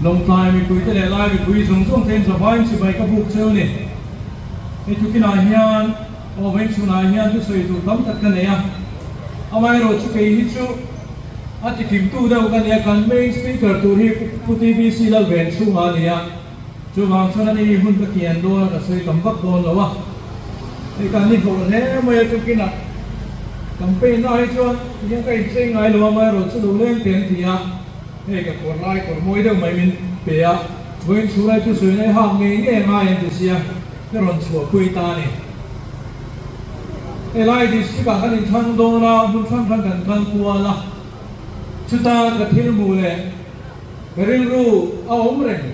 Lawngtlai mipuite leh Lai mipui zawng zawng te in zavaiin chibai ka buk cheu ni. Hei tukinah hian aw veng chhunah hian thusawi tur tam tak ka nei a, amaherawh chu kei hi chu a tikhimtu deuh ka ni a, kan main speaker tur hi Pu TBC Lalven chhungah a ni a, chuvang chuan ani hi hun ka kian dawn a, ka sawi tam vak dawn lo a. Hei kan ni hlawh hle mai a tukinah campaign na hi chuan tihian ka inchei ngai lo a, amaherawh chu lo leng teh an ti a. Hei ka kawr lai kawr mawi deuh mai min pe a, vawiin chhunglai chu sawi nai hak ngei ngei a ngai an ti sia, ka rawn chhuahpui ta a ni. Helai district ah kan inthlang dawn a, hmun hrang hrang kan kal kual a, chuta ka thil hmuh leh ka rilru a awm reng,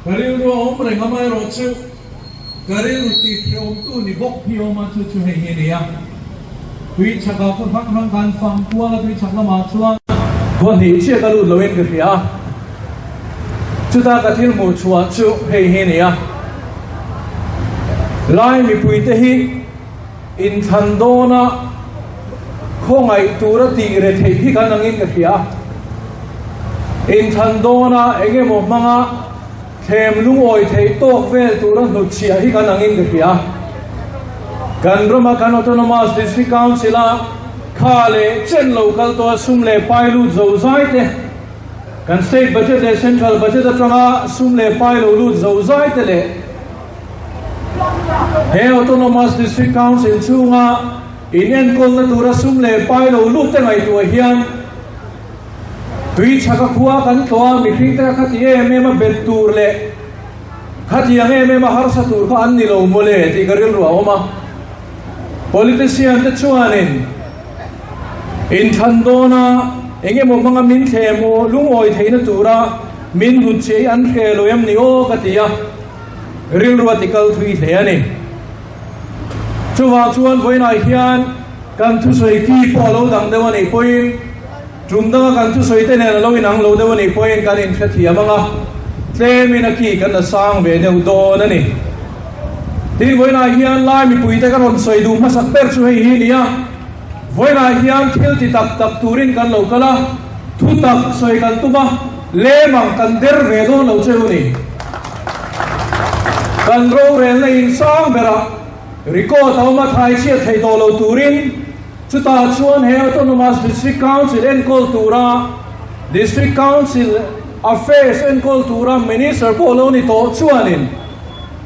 ka rilru a awm reng amaherawhchu ka rilru tih hrehawmtu ni bawk hi awm a, chu chu hei hi a ni a. Tui chhakah khaw hrang hrang khan fang kual a, tui chhak lamah chuan khaw hnih chiah ka lut loin ka hria a, chuta ka thil hmuh chhuah chu hei hi a ni a. Lai mipuite hi inthlan dawna khawngaih tura tih re theih hi kan angin ka hria a. Inthlan dawna eng emaw hmanga thlem lungawi theih tawk vel tura hnutchhiah hi kan angin ka hria. Kan rama kan Autonomous District Council-a kha leh chen lo kal tawha sum leh pai lut zo zai te, kan State Budget leh Central Budget atanga sum leh pai lo lut zo zai te leh he Autonomous District Council chhunga inenkawlna tura sum leh pai lo lut te ngaihtuah hian Tui chhaka khua kan tlawh a, mihring te kha khati em em a bet tur leh khatiang em em a harsa tur kha an ni lo mawle tih ka rilru a awm a. Politician te chuanin inthlan dawna eng emaw hmanga min thlem aw lungawi theihna tura min hnut che hi an hre lo em ni aw ka ti a, rilru a tikal thui hle a ni. Chuvang chuan vawiinah hian kan thusawi ki pawh a lo dang deuh a nih pawhin, Tum danga kan thusawi te nen a lo inang lo deuh a nih pawhin kan inhrethiam ang a, tlemin a ki kan la sang ve deuh dawn a ni. Tin, vawiinah hian Lai mipuite ka rawn sawi duh hmasak ber chu hei hi a ni a, vawiinah hian thil ti tak tak turin kan lo kal a, thu tak sawi kan tum a, lem ang kan der ve dawn lo che u ni. Kan rorelna insang berah record a awm a, thaichhiat theih tawh lo turin, Chutah chuan he Autonomous District Council enkawl tura District Council Affairs enkawl tura Minister pawh lo ni tawh chuanin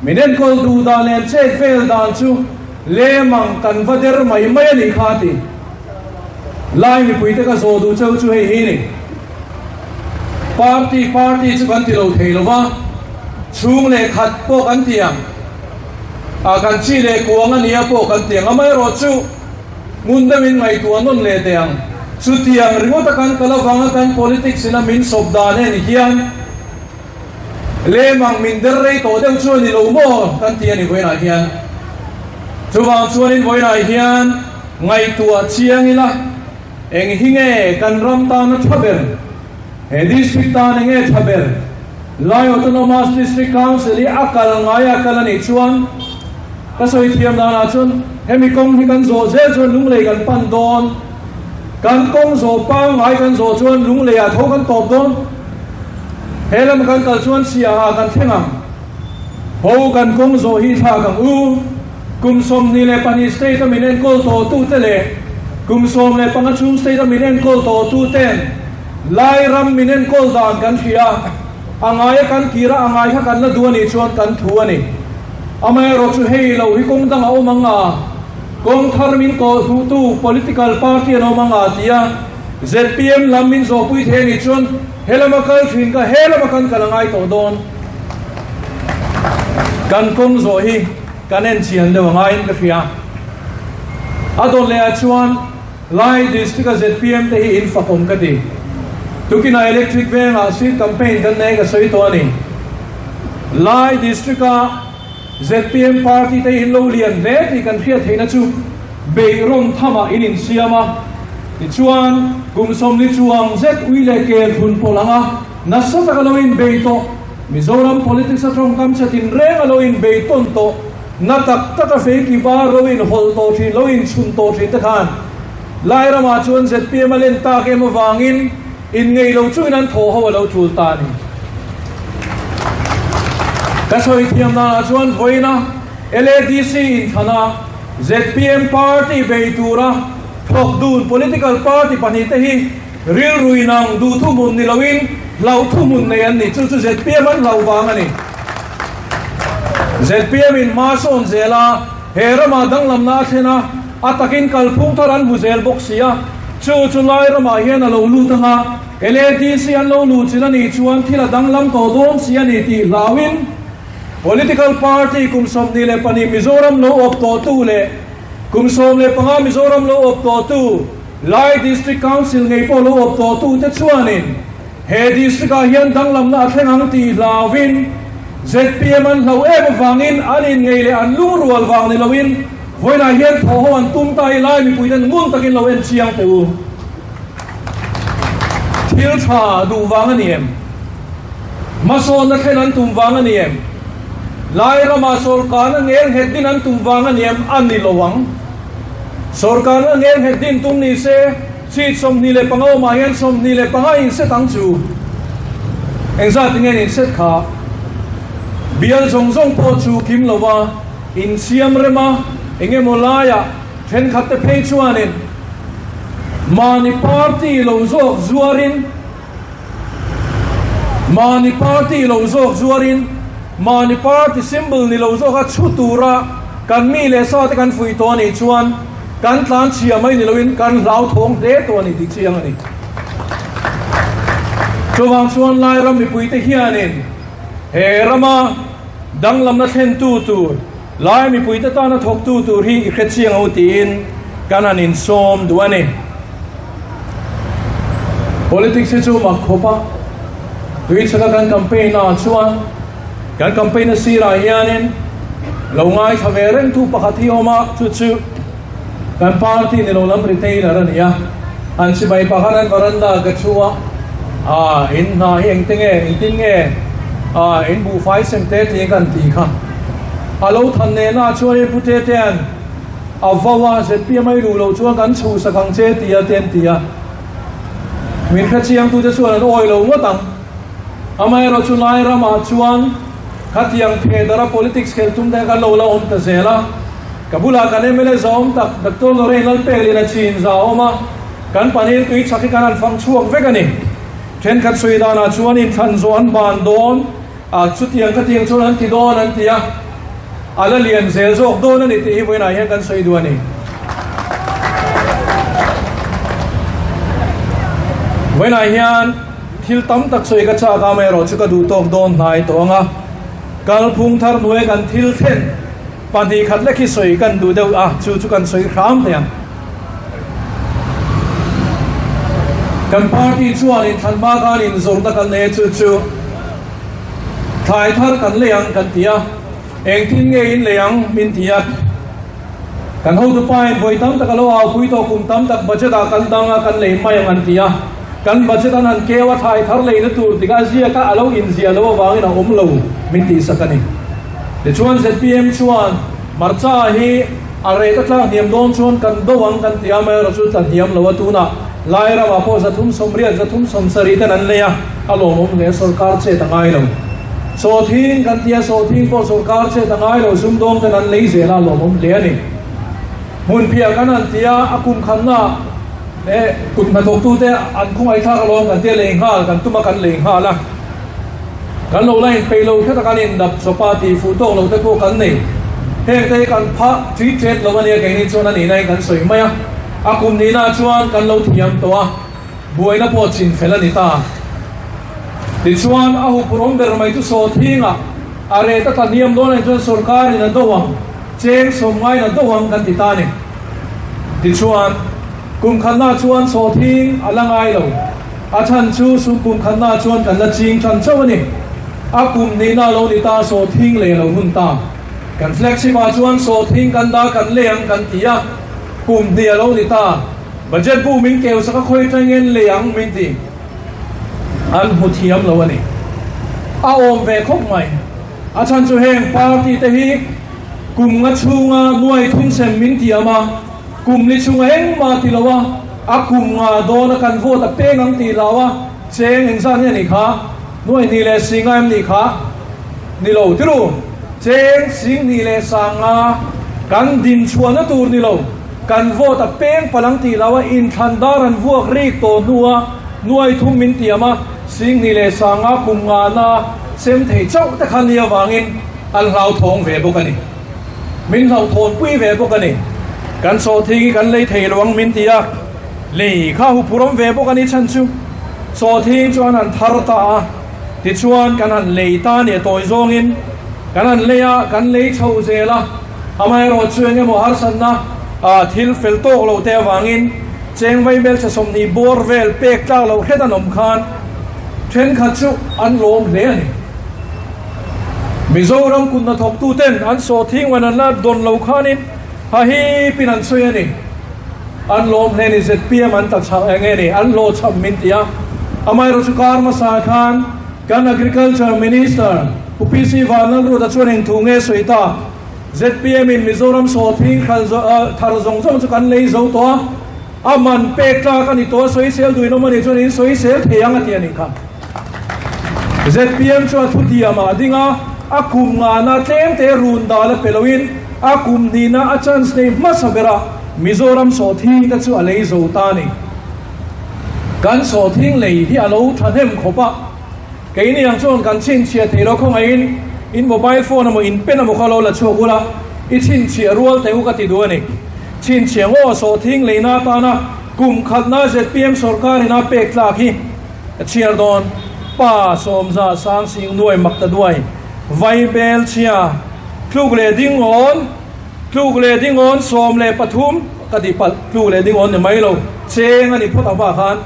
min enkawl duh dan leh an chet vel dan chu lemang kan va der mai mai a nih kha a ti. Lai mipuite ka zawh duh cheu chu hei hi ni. Party party chu kan ti lo thei lo va, chhung leh khat pawh kan ti ang. A kan chi leh kuang a nia pawh kan ti ang. Amaherawhchu ngun deuhin ngaihtuah nawn leh teh ang. Chutiang ringawt a kan kal avanga kan politics ina min sawp dan en hian lemang min der rei tawh deuh chu a ni lo maw kan ti a ni vawiinah hian. Chuvang chuanin vawiinah hian ngaihtuah chiang ila eng hi nge kan ram tana tha ber? He district tan enge tha ber? Lai Autonomous District Council hi a kal ngai a kal a nih chuan ka sawi thiam danah chuan hemi kawng hi kan zawh zel chuan lunglei kan pan dawn, kan kawng zawh pangngai kan zawh chuan lungleiah tho kan tawp dawn, he lama kan kal chuan Siaha kan thleng ang, ho kan kawng zawh hi thlak ang u, kum 22 state a min enkawl tawhtute leh kum 15 chhung state a min enkawl tawhtuten, Lai ram min enkawl dan kan hria a, a ngaia kan kir a, a ngai kha kan la duh a nih chuan kan thu a ni. Amaherawh chu hei lo hi kawng dang a awm ang a, kawng thar min kawh hluhtu political party an awm ang a ti a, zpm lam min zawhpui thei a nih chuan he lama kal thin kha he lama kan kal a ngai tawh dawn. Kan kawng zawh hi kan enchian deuh a ngaiin ka hria. A dawt leh ah chuan. Lai District a zpm te hi in fakawm ka ti. Tukinah Electric vengah street campaign kan nei ka sawi tawh a ni. Lai District a zpm party te hi in lo lian hle tih kan hriat theihna chu beihrawn thamah in insiam a. Tichuan, kum 40 chuang zet ui leh kel thun pawlh anga nasa taka lo inbei tawh, Mizoram politics a tawngkam che tinreng a lo inbei tawn tawh, Na tak tak a fei ki bar lo in hawlh tawh thin, lo in chhun tawh thin te khan Lai ramah chuan zpm a len tak em avangin Inngeih lo chungin an thawh ho a lo tul ta a ni. Ka sawi thiam danah chuan vawiina LADC inthana zpm party bei tura thawk dun political party pahnihte hi rilru inang duh thuhmun ni loin hlauh thuhmun nei an ni. Chu chu zpm an hlauh vang a ni. Zpm in hma sawn zel a, he ramah danglamna a thlen a, a takin kalphung thar an hmu zel bawk si a, chu chu lai ramah hian a lo lut ang a, LADC an lo luh chin a nih chuan thil a danglam tawh dawn si a ni tih hlauin Political party kum 22 Mizoram lo awp tawhtu leh kum 15 Mizoram lo awp tawhtu Lai District Council ngei pawh lo awp tawhtu te chuanin He district ah hian danglamna a thleng ang tih hlauvin zpm an hlauh em avangin an inngei leh an lungrual vang ni loin vawiinah hian thawh ho an tum ta hi lai mipui ten ngun takin lo en chiang teh u. Thil tha duh vang a ni em? Hmasawnna thlen an tum vang a ni em? Lai ramah sawrkarna ngel nghet din an tum vang a ni em? A ni lo ang. Sawrkarna ngel nghet din tum ni se. Seat 25 awmah hian 25 in set ang chu. Engzat nge in set kha? Bial zawng zawng pawh chu kim lova insiam rem a, eng emaw laiah thenkhat te phei chuanin mahni party lo zawk zuarin mahni party lo zawk zuarin mahni party symbol ni lo zawka chhu tura kan mi leh sa te kan fuih tawh a nih chuan Kan tlan chhia mai ni loin kan hlauthawng hle tawh a ni tih chiang a ni. Chuvang chuan Lairam mipuite hianin he rama danglamna thlentu tur, Lai mipuite tana thawktu tur hi i hre chiang ang u tiin kan han insawm duh a ni. Politics hi chu mak khawp a, tuichhaka kan campaign ah chuan Kan campaign a sirah hianin lo ngaithla ve rengtu pakhat hi a awm a, chu chu kan party ni lo lam retailer a ni a, an chibai pakhat an veranda ka thu a, ah in hna hi engte nge, engtin nge ah in buhfai sem te tiin kan ti kha. A lo than nena chuanin Pu Tetea'n a vo a, zpm a i luh loh chuan kan chhuhsak ang che ti a te an ti a, min hrechiangtute chuan an awi lo ngawt ang. Amaherawh chu lai ramah chuan khatiang phedara politics khelh tum te kan lo la awm ta zel a. Ka bulah kan mla za awm tak Doctor Lorraine Lalpekliana chin za a awm a, kan panin tui chak hi kan han fang chhuak vek a ni. Thenkhat sawi danah chuan inthlan zawh an ban dawn a, chutiang khatiang chuan an ti dawn an ti a, a la lian zel zawk dawn a ni tih hi vawiinah hian kan sawi duh a ni. Vawiinah hian. Thil tam tak sawi ka chak a, amaherawh chu ka duh tawk dawn hnai tawh ang a. Kalphung thar hnuai kan thil thlen 2 khat lek hi sawi kan duh deuh a, chu chu kan sawi hram thei ang. Kan party chuan inthlan hma khan inzawrhna kan nei a, chu chu thlai thar kan lei ang kan ti a, engtin nge in lei ang min ti a. Kan hotupain vawi tam tak a lo aupui tawh kum tam tak budget ah kan dang a kan lei mai ang an ti a, kan budget an han keu a thlai thar leina tur tik a ziak a a lo inziah loh avangin a awm lo min tihsak a ni. Tichuan zpm chuan hmarcha hi a rate a tlak hniam dawn chuan kan do ang kan ti a, amaherawhchu tla hniam lo a tunah Lairamah pawh 380 370 ten an lei a, a lawmawm hle sawrkar chet a ngai lo. Sawhthing kan tia sawhthing pawh sawrkar chet a ngai lo sumdawng ten an lei zel a lawmawm hle a ni. Hmunphiah kan han tia a kum khanna eh kut hnathawktute an khawngaihthlak alawm kan tia lei nghal kan tum a kan lei nghal a. Kan lo la inpeih lo hret a kan indap chawp a tih fuh tawk lo te pawh kan nei. Heng te hi kan phah ṭi ṭet lo a nia keini chuan a nihna in kan sawi mai a. A kum nihna chuan kan lo thiam tawh a, buaina pawh chin fel a ni ta. Tichuan a huphurhawm ber mai chu sawhthingah a rate a tla hniam dawn anih chuan sawrkarin a do ang, cheng sawm ngaiin a do ang kan ti ta a ni. Tichuan kum khatna chuan sawhthing a la ngai lo. A chhan chu sum kum khatna chuan kan la ching tan chauh a ni. A kum nihna lo ni ta sawhthing leh lo hun ta. Kan flagship ah chuan sawhthing kan dah kan lei ang kan ti a, kum hnih a lo ni ta. Budget bu min keu sak a khawi atangin lei ang min ti. An hmu thiam lo a ni. A awm ve khawp mai. A chhan chu heng party te hi kum nga chhunga nuai thum sem min tiam a, kum li chhunga engmah ti lo a. A kum nga dawna kan vote a peng ang tih lo a, cheng engzat nge nih kha? Nuai hnih leh sing nga em nih kha? Ni lo tiru. Cheng sing hnih leh sang nga kan din chhuahna tur ni lo. Kan vote a peng palh ang tih lo a, inthlan dar an vuak rik tawh hnua nuai thum min tiam a, sing hnih leh sang nga kum nga na sem thei chauh te kha ni avangin an hlauthawng ve bawk a ni. Min hlauhthawnpui ve bawk a ni. Kan sawhthing hi kan lei thei lo ang min ti a, lei kha huphur awm ve bawk a ni chhan chu. Sawhthing chuan han thar ta a, tichuan kan han lei ta a ni a tawi zawngin kan han lei a, kan lei chho zel a, amaherawh chu eng emaw harsatna thil fel tawk lo te avangin cheng vaibelchhe 20 bawr vel pek tlak loh hret an awm khan thenkhat chu an lawm hle a ni. Mizoram kut hnathawktu ten an sawhthing man an la dawn lo khanin ha hipin an sawi a ni. An lawm hle ni zpm an ta chhak eng nge ni an hlawh chhap min ti a. Amaherawhchu chu kar hmasa khan kan Agriculture Minister Pu PC Vanlalruata chuan eng thu nge sawi ta? Zpm in Mizoram sawhthing thar zawng zawng chu kan lei zo tawh a, a man pek tlak a ni tawh a, sawisel duin awm a nih chuan in sawisel thei ang a ti a nih kha. Zpm chuan thutiam ah ding a, a kum ngana tlem te run dal a pe loin a kum hnihna a chance nei hmasa berah Mizoram sawhthing te chu a lei zo ta a ni. Kan sawhthing lei hi a lo thahnem khawp a, keini ang chuan kan chhinchhiah thei lo khawngaihin in mobile phone emaw in pen emaw kha lo la chhuak ula i chhinchhiah rual teh u ka ti duh a ni. Chhinchhiah ngaw sawhthing leina atana kum khatna zpm sorkar ina pek tlak hi Ka chhiar dawn. Pa sawmza sang sing nuai mak ta duai. Vai bel chhia. Tluk leh ding awn. Tluk leh ding awn 13 ka tih palh tluk leh ding awn ni mai lo. Cheng a ni phawt ang vah khan.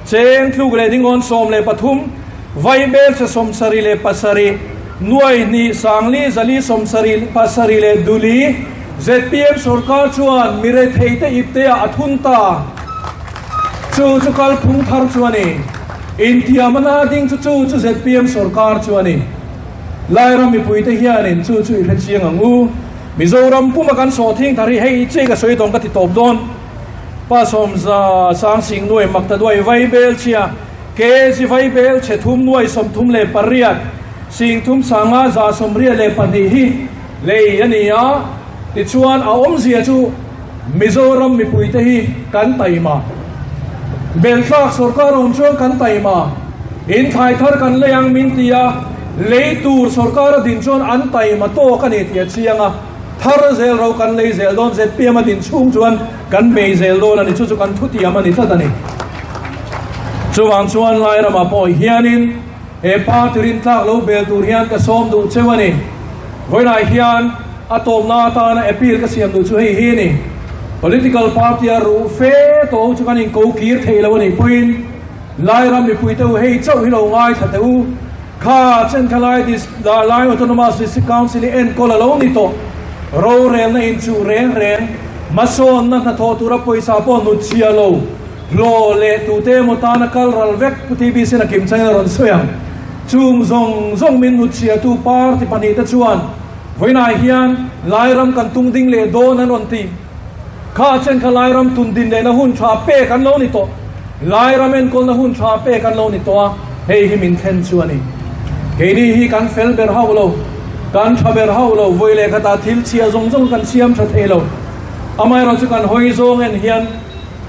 Cheng tluk leh ding awn 13 vai bel chhe 77 nuai hnih sangli zali 77 leh duli zpm sorkar chuan mirethei te ipte ah a thun ta. Chu chu kalphung thar chu a ni. Intiam a na ding chu chu chu zpm sorkar chu a ni. Lairam mipuite hianin chu chu i hre chiang ang u. Mizoram puma kan sawhthing thar hi hei che ka sawi dawn ka ti tawp dawn. Pa sawmza sang sing nuai mak ta duai vai bel chhia kg vai bel chhe thum nuai 38 sing thum sanga 182 hi lei a ni a. Tichuan a awmzia chu Mizoram mipuite hi kan taima. Beltlak sorkar awm chuan kan taima. In thlai thar kan lei ang min ti a, lei tur sorkar a din chuan an taima tawk a ni tih a chiang a. Thar zel ro kan lei zel dawn, zpm a din chhung chuan kan bei zel dawn a ni, chu chu kan thutiam a ni tlat a ni. Chuvang chuan Lairamah pawh hianin he party rintlak lo bel tur hian ka sawm duh cheu a ni. Vawiinah hian a tawpna atana appeal ka siam duh chu hei hi a ni. Political party a ruh fe tawh chu kan inko kir thei lo a nih pawhin Lairam mipui te u hei chauh hi lo ngaithla teh u. Kha chen kha Lai Lai Autonomous District Council hi enkawl a lo ni tawh. Rorelna inchuh reng reng, hmasawnna hnathawh tura pawisa pawh hnut chhia lo. Hlawh leh tute emaw tana kal ral vek Pu TBC-in a kim changin a rawn sawi ang. Chung zawng zawng min hnutchhiahtu party pahnihte chuan vawiinah hian Lairam kan tung ding leh dawn an rawn ti. Kha chen kha Lairam tun din lehna hun tha pek an lo ni tawh. Lairam enkawlna hun tha pek an lo ni tawh a, hei hi min thlen chu a ni. Keini hi kan fel ber hauh lo, kan tha ber hauh lo, vawi leh khatah thil chhia zawng zawng kan siam tha thei lo. Amaherawhchu kan hawi zawng en hian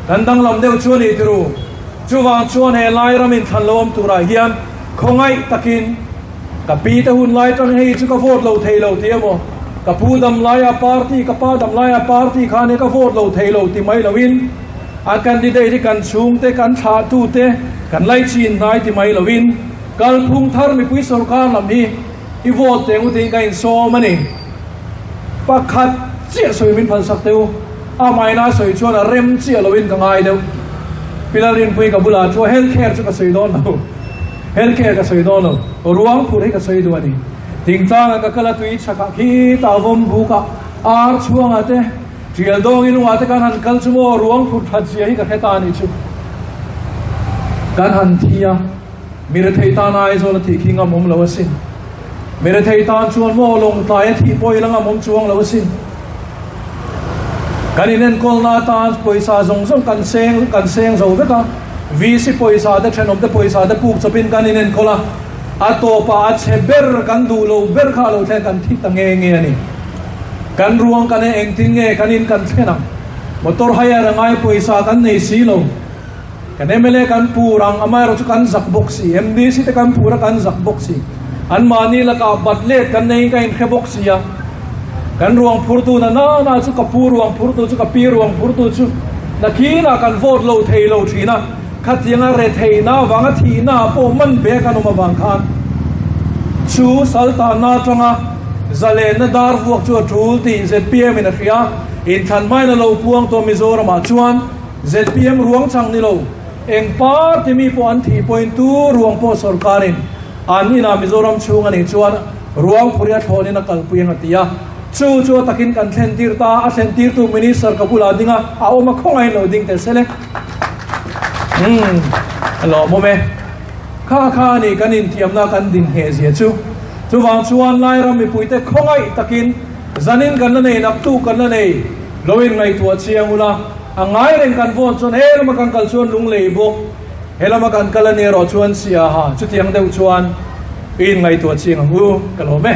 Kan danglam deuh chu a ni tiru. Chuvang chuan he lai ram inthlan lo awm turah hian khawngaih takin ka pi te hun lai tang hei chu ka vote lo thei lo ti emaw, ka pu dam laia party, ka pa dam laia party khan he ka vote lo thei lo ti mai loin a candidate hi kan chhungte, kan thlahtute, kan laichin hnai ti mai loin kalphung thar mipui sorkar lam hi i vote teng u tiin ka insawm a ni. Pakhat chiah sawi min phalsak teh u. A maina sawi chuan a rem chiah loin ka ngai deuh. Pi Lalrinpui ka bulah chuan health care chu ka sawi dawn lo. Health care ka sawi dawn lo. Ruang phur hi ka sawi duh a ni. Thingtlanga ka kal a tui chhakah khitah vawm bukah ar chhuangah te tial dawngin lungah te kan han kal chu maw ruang phur that zia hi ka hre ta a nih chu. Kan han thi a. Mi rethei tan Aizawl a thih khi ngam awm lo asin. Mi rethei tan chuan maw Lawngtlai a thih pawh i la ngam awm chuang lo asin. Kan inenkawlna atan pawisa zawng zawng kan seng kan seng zo vek a, VC pawisa te thenawmte pawisa te puk chawpin kan inenkawl a, a tawpah a chhe ber kan duh lo ber kha a lo thlen kan thi ta nge nge a ni. Kan ruang kan e engtin nge kan in kan thlen ang? Motor hire a ngai pawisa kan nei si lo. Kan mla kan pur ang, amaherawh chu kan zak bawk si, MDC te kan pur a kan zak bawk si, anmahni lakah bat let kan neiin ka inhre bawk si a, kan ruang phurtu na nana chu ka pu ruang phurtu chu ka pi ruang phurtu chu nakinah kan vote lo thei lo thin a, khatianga retheihna avanga thihna ah pawh man ve kan awm avang khan chu saltanna atanga zalenna dar vuak chu a tul tih zpm in a hria, inthlan hmain a lo puang tawh Mizoramah chuan. Zpm ruang chang ni lo, eng party mi pawh an thih pawhin tu ruang pawh sorkarin an inah Mizoram chhung a nih chuan ruang phur hi a thlawnin a kalpui ang a ti a. Chu chu a takin kan thlen tir ta, a thlen tirtu Minister ka bulah ding a, a awm a khawngaihin lo ding teh se le. Umm, a lawmawm e. Kha kha a ni kan intiamna kan din ngheh zia chu. Chuvang chuan Lairam mipuite khawngaih takin zanin kan la nei, naktuk kan la nei, lo inngaihtuah chiang ula, A ngai reng kan vawn chuan he lama kan kal chuan lunglei bawk, he lama kan kal a ni erawh chuan siaha chutiang deuh chuan i inngaihtuah chiang ang u, ka lawm e.